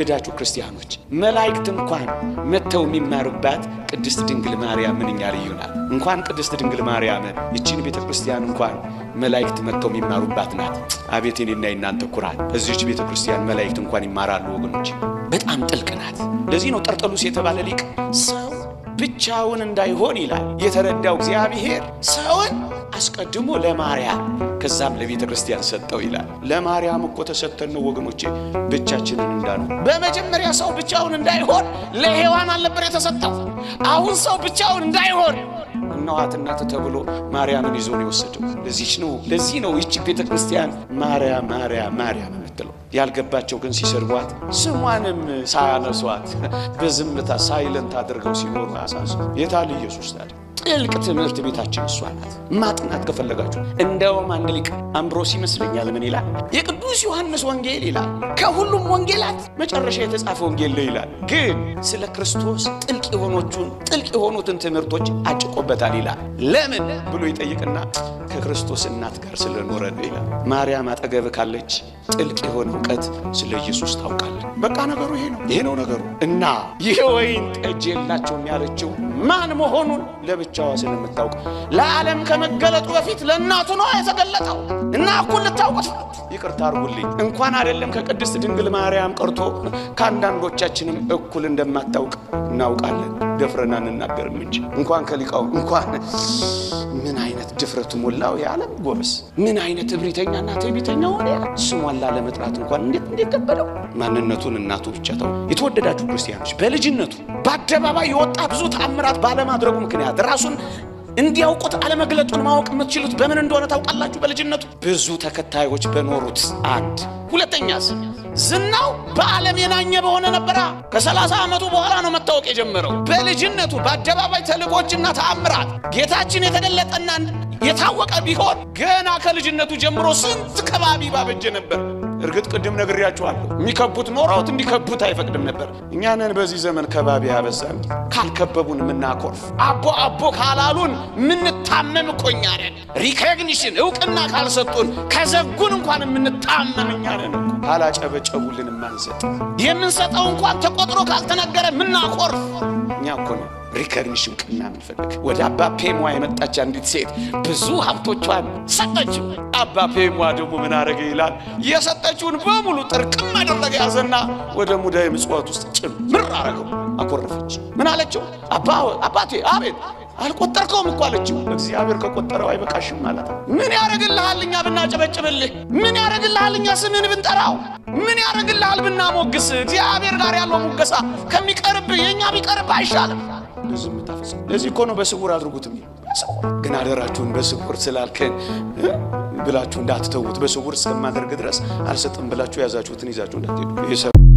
የተወደዳችሁ ክርስቲያኖች፣ መላእክት እንኳን መጥተው የሚማሩባት ቅድስት ድንግል ማርያም ምንኛ ልዩ ናት። እንኳን ቅድስት ድንግል ማርያምን ይቺን ቤተ ክርስቲያን እንኳን መላእክት መጥተው የሚማሩባት ናት። አቤት የኔና የናንተ ኩራት! እዚች ቤተ ክርስቲያን መላእክት እንኳን ይማራሉ ወገኖች። በጣም ጥልቅ ናት። ለዚህ ነው ጠርጠሉስ የተባለ ሊቅ ሰው ብቻውን እንዳይሆን ይላል፣ የተረዳው እግዚአብሔር ሰውን አስቀድሞ ለማርያም ከዛም ለቤተ ክርስቲያን ሰጠው ይላል። ለማርያም እኮ ተሰጥተን ነው ወገኖቼ፣ ብቻችንን እንዳንሆን። በመጀመሪያ ሰው ብቻውን እንዳይሆን ለሔዋን አልነበር የተሰጠው። አሁን ሰው ብቻውን እንዳይሆን እነኋት እናት ተብሎ ማርያምን ይዞ ነው የወሰደው። ለዚህ ነው ይቺ ቤተ ክርስቲያን ማርያም ማርያም ማርያም የምትለው። ያልገባቸው ግን ሲሰድቧት ስሟንም ሳያነሷት በዝምታ silent አድርገው ሲኖሩ አሳዝኑ። የታል ኢየሱስ ታዲያ? ጥልቅ ትምህርት ቤታችን እሷ ናት። ማጥናት ከፈለጋችሁ እንደውም አንድ ሊቅ አምብሮስ ይመስለኛል ምን ይላል? የቅዱስ ዮሐንስ ወንጌል ይላል ከሁሉም ወንጌላት መጨረሻ የተጻፈ ወንጌል ነው ይላል። ግን ስለ ክርስቶስ ጥልቅ የሆኑትን ትምህርቶች አጭቆበታል ይላል። ለምን ብሎ ይጠይቅና ከክርስቶስ እናት ጋር ስለኖረ ነው ይላል። ማርያም አጠገብ ካለች ጥልቅ የሆነ እውቀት ስለ ኢየሱስ ታውቃለህ። በቃ ነገሩ ይሄ ነው፣ ይሄ ነው ነገሩ። እና ይህ ወይን ጠጅ የላቸውም ያለችው ማን መሆኑን ለብቻዋ ስለምታውቅ፣ ለዓለም ከመገለጡ በፊት ለእናቱ ነው የተገለጠው እና እኩል ልታውቁት። ይቅርታ አድርጉልኝ፣ እንኳን አይደለም ከቅድስት ድንግል ማርያም ቀርቶ ከአንዳንዶቻችንም እኩል እንደማታውቅ እናውቃለን። ደፍረን አንናገርም እንጂ እንኳን ከሊቃው እንኳን ምን አይነት ድፍረቱ ሞላው የዓለም ጎበዝ፣ ምን አይነት እብሪተኛና ትዕቢተኛ ሆነ። ስሟን ላለመጥራት እንኳን እንዴት እንዴት ከበደው። ማንነቱን እናቱ ብቻ ተው። የተወደዳችሁ ክርስቲያኖች፣ በልጅነቱ በአደባባይ የወጣ ብዙ ተአምራት ባለማድረጉ ምክንያት ራሱን እንዲያውቁት አለመግለጡን ማወቅ የምትችሉት በምን እንደሆነ ታውቃላችሁ? በልጅነቱ ብዙ ተከታዮች በኖሩት አንድ፣ ሁለተኛስ ዝናው በዓለም የናኘ በሆነ ነበራ። ከ30 ዓመቱ በኋላ ነው መታወቅ የጀመረው። በልጅነቱ በአደባባይ ተልእኮችና ተአምራት ጌታችን የተገለጠና የታወቀ ቢሆን ገና ከልጅነቱ ጀምሮ ስንት ከባቢ ባበጀ ነበር። እርግጥ ቅድም ነግሬያችኋለሁ፣ የሚከቡት ኖረውት እንዲከቡት አይፈቅድም ነበር። እኛንን በዚህ ዘመን ከባቢ ያበዛን፣ ካልከበቡን የምናኮርፍ፣ አቦ አቦ ካላሉን የምንታመም እኮ እኛ ነን። Recognition እውቅና ካልሰጡን ከዘጉን እንኳን የምንታመም እኛ ነን እኮ። ካላጨበጨቡልን የማንሰጥ፣ የምንሰጠው እንኳን ተቆጥሮ ካልተነገረ የምናኮርፍ እኛ እኮ ነን። Recognition እውቅና የምንፈልግ። ወደ አባ ፔሟ የመጣች አንዲት ሴት ብዙ ሀብቶቿን ሰጠችው። አባ ፔሟ ደግሞ ምን አደረገ ይላል፣ የሰጠችውን በሙሉ ጥርቅም አደረገ፣ ያዘና ወደ ሙዳየ ምጽዋት ውስጥ ጭምር አረገው። አኮረፈች። ምን አለችው? አባቴ፣ አቤት፣ አልቆጠርከውም እኮ አለችው። እግዚአብሔር ከቆጠረው አይበቃሽም ማለት ነው። ምን ያደርግልሃል እኛ ብናጨበጭብልህ? ምን ያደርግልሃል እኛ ስምህን ብንጠራው? ምን ያደርግልሃል ብናሞግስ? እግዚአብሔር ጋር ያለው ሙገሳ ከሚቀርብህ የእኛ ቢቀርብህ አይሻልም? ለዝምታ ፈጽሞ። ለዚህ እኮ ነው በስውር አድርጉት የሚለው። በስውር ግን አደራችሁን በስውር ስላልከን ብላችሁ እንዳትተዉት። በስውር እስከማደርግ ድረስ አልሰጥም ብላችሁ የያዛችሁትን ይዛችሁ እንዳትሄዱ።